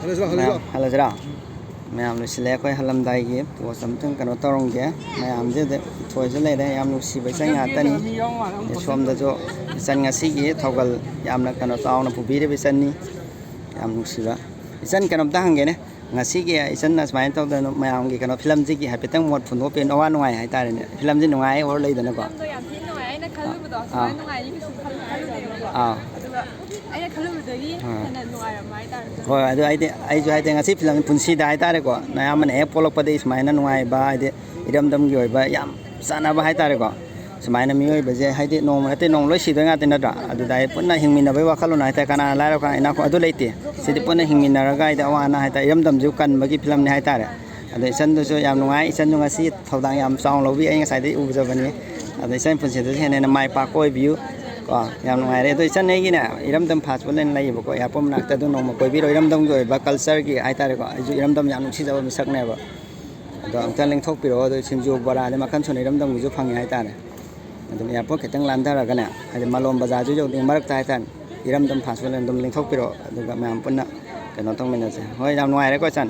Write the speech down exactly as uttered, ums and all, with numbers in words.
ꯃꯌꯥꯝ ꯍꯜꯂꯁꯤꯔꯥ? ꯃꯌꯥꯝ ꯂꯣꯏꯁꯤꯜꯂꯦ꯫ ꯑꯩꯈꯣꯏ ꯍꯜꯂꯝꯗꯥꯏꯒꯤ ꯄꯣꯁ ꯑꯝꯇꯪ ꯀꯩꯅꯣ ꯇꯧꯔꯝꯒꯦ꯫ ꯃꯌꯥꯝꯁꯦ ꯑꯗ ꯏꯊꯣꯏꯁꯨ ꯂꯩꯔꯦ, ꯌꯥꯝ ꯅꯨꯡꯁꯤꯕ ꯏꯆꯟ ꯉꯥꯛꯇꯅꯤ꯫ ꯑꯗꯩ ꯁꯣꯝꯗꯁꯨ ꯏꯆꯟ ꯉꯁꯤꯒꯤ ꯊꯧꯒꯜ ꯌꯥꯝꯅ ꯀꯩꯅꯣ ꯆꯥꯎꯅ ꯄꯨꯕꯤꯔꯤꯕ ꯏꯆꯟꯅꯤ꯫ ꯌꯥꯝ ꯅꯨꯡꯁꯤꯕ꯫ ꯏꯆꯟ, ꯀꯩꯅꯣꯝꯇ ꯍꯪꯒꯦꯅꯦ꯫ ꯉꯁꯤꯒꯤ ꯏꯆꯟꯅ ꯁꯨꯃꯥꯏꯅ ꯇꯧꯗꯅ ꯃꯌꯥꯝꯒꯤ ꯀꯩꯅꯣ ꯐꯤꯂꯝꯁꯤꯒꯤ ꯍꯥꯏꯐꯦꯠꯇꯪ ꯃꯣꯠ ꯐꯣꯡꯗꯣꯛꯄꯤꯌꯨ꯫ ꯑꯋꯥ ꯅꯨꯡꯉꯥꯏ ꯍꯥꯏꯇꯥꯔꯦꯅꯦ꯫ ꯐꯤꯂꯝꯁꯤ ꯅꯨꯡꯉꯥꯏ ꯑꯣꯏꯔ ꯂꯩꯗꯅꯀꯣ꯫ ꯐꯤꯂꯝꯗꯣ ꯌꯥꯝ ꯊꯤꯅ ꯅꯨꯡꯉꯥꯏ꯫ ꯑꯩꯅ ꯈꯜꯂꯨꯕꯗꯣ ꯑꯥ꯫ ꯁꯨꯃꯥꯏꯅ ꯅꯨꯡꯉꯥꯏꯅꯤ ꯀꯩꯁꯨ ꯈꯜꯂꯨ-, ꯈꯜꯂꯨꯗꯦꯕꯀꯣ꯫ ꯑꯥ꯫ ꯑꯗꯨꯒ ꯑꯩꯅ ꯈꯜꯂꯨꯕꯗꯒꯤ ꯑꯥ꯫ ꯍꯦꯟꯅ ꯅꯨꯡꯉꯥꯏꯔꯝꯕ ꯍꯥꯏꯇꯥꯔꯦ꯫ ꯍꯣꯏ, ꯑꯗꯨ ꯑꯩꯗꯤ, ꯑꯩꯁꯨ ꯍꯥꯏꯗꯤ ꯉꯁꯤ ꯐꯤꯂꯝ ꯄꯨꯟꯁꯤꯗ ꯍꯥꯏꯇꯥꯔꯦꯀꯣ, ꯑꯌꯥꯝꯕꯅ ꯍꯦꯛ ꯄꯣꯛꯂꯛꯄꯗꯒꯤ ꯁꯨꯃꯥꯏꯅ ꯅꯨꯡꯉꯥꯏꯕ, ꯍꯥꯏꯗꯤ ꯏꯔꯝꯗꯝꯒꯤ ꯑꯣꯏꯕ ꯌꯥꯝ ꯆꯥꯟꯅꯕ ꯍꯥꯏꯇꯥꯔꯦꯀꯣ꯫ ꯁꯨꯃꯥꯏꯅ ꯃꯤꯑꯣꯏꯕꯁꯦ ꯍꯥꯏꯗꯤ ꯅꯣꯡꯃ ꯅꯠꯇꯦ ꯅꯣꯡꯃ ꯂꯣꯏ ꯁꯤꯗꯣꯏ ꯉꯥꯛꯇ ꯅꯠꯇ꯭ꯔꯥ? ꯑꯗꯨꯗ ꯑꯩ ꯄꯨꯟꯅ ꯍꯤꯡꯃꯤꯟꯅꯕꯒꯤ ꯋꯥꯈꯜꯂꯣꯟ ꯍꯥꯏꯇꯥꯔꯦ, ꯀꯅꯥꯅ ꯂꯥꯏꯔꯕ ꯀꯅꯥ ꯏꯅꯥꯛ ꯈꯨ-, ꯑꯗꯨ ꯂꯩꯇꯦ꯫ ꯁꯤꯗꯤ ꯄꯨꯟꯅ ꯍꯤꯡꯃꯤꯟꯅꯔꯒ ꯍꯥꯏꯗꯤ ꯑꯋꯥ ꯑꯅꯥ ꯍꯥꯏꯇꯥꯔꯦ, ꯏꯔꯝꯗꯝꯁꯤꯕꯨ ꯀꯟꯕꯒꯤ ꯐꯤꯂꯝꯅꯤ ꯍꯥꯏꯇꯥꯔꯦ꯫ ꯑꯗꯣ ꯏꯆꯟꯗꯨꯁꯨ ꯌꯥꯝ ꯅꯨꯡꯉꯥꯏ, ꯏꯆꯟꯁꯨ ꯉꯁꯤ ꯊꯧꯗꯥꯡ ꯌꯥꯝ ꯆꯥꯎꯅ ꯂꯧꯕꯤ, ꯑꯩ ꯉꯁꯥꯏꯗꯩ ꯎꯖꯕꯅꯤ꯫ ꯑꯗꯣ ꯏꯆꯟ ꯄꯨꯟꯁꯤꯗꯁꯨ ꯍꯦꯟꯅ ꯍꯦꯟꯅ ꯃꯥꯏ ꯄꯥꯛꯄ ꯑꯣꯏꯕꯤꯌꯨ ꯀꯣ꯫ ꯌꯥꯝ ꯅꯨꯡꯉꯥꯏꯔꯦ꯫ ꯑꯗꯣ ꯏꯆꯟ ꯑꯩꯒꯤꯅꯦ ꯏꯔꯝꯗꯝ ꯐꯥꯁ ꯐꯨꯗ ꯍꯥꯏꯅ ꯂꯩꯌꯦꯕꯀꯣ, ꯑꯦꯌꯥꯔꯄꯣꯔꯠ ꯃꯅꯥꯛꯇ, ꯑꯗꯨ ꯅꯣꯡꯃ ꯀꯣꯏꯕꯤꯔꯣ꯫ ꯏꯔꯝꯗꯝꯒꯤ ꯑꯣꯏꯕ ꯀꯜꯆꯔꯒꯤ ꯍꯥꯏꯇꯥꯔꯦꯀꯣ, ꯑꯩꯁꯨ ꯏꯔꯝꯗꯝ ꯌꯥꯝ ꯅꯨꯡꯁꯤꯖꯕ ꯃꯤꯁꯛꯅꯦꯕ꯫ ꯑꯗꯣ ꯑꯝꯇ ꯂꯦꯡꯊꯣꯛꯄꯤꯔꯛꯑꯣ꯫ ꯑꯗꯣ ꯁꯤꯡꯖꯨ ꯕꯣꯔꯥꯗꯤ ꯃꯈꯜ ꯁꯨꯅ ꯏꯔꯝꯗꯝꯒꯤꯁꯨ ꯐꯪꯉꯦ ꯍꯥꯏꯇꯥꯔꯦ꯫ ꯑꯗꯨꯝ ꯑꯦꯌꯥꯔꯄꯣꯔꯠ ꯈꯤꯇꯪ ꯂꯥꯟꯊꯔꯒꯅꯦ, ꯍꯥꯏꯗꯤ ꯃꯂꯣꯝ ꯕꯖꯥꯔꯁꯨ ꯌꯧꯗ꯭ꯔꯤꯉꯩ ꯃꯔꯛꯇ ꯍꯥꯏꯇꯥꯔꯦ, ꯏꯔꯝꯗꯝ ꯐꯥꯁ ꯐꯨꯗ ꯑꯗꯨꯝ ꯂꯦꯡꯊꯣꯛꯄꯤꯔꯛꯑꯣ, ꯑꯗꯨꯒ ꯃꯌꯥꯝ ꯄꯨꯟꯅ ꯀꯩꯅꯣ ꯇꯧꯃꯤꯟꯅꯁꯦ꯫ ꯍꯣꯏ, ꯌꯥꯝ ꯅꯨꯡꯉꯥꯏꯔꯦꯀꯣ ꯏꯆꯟ꯫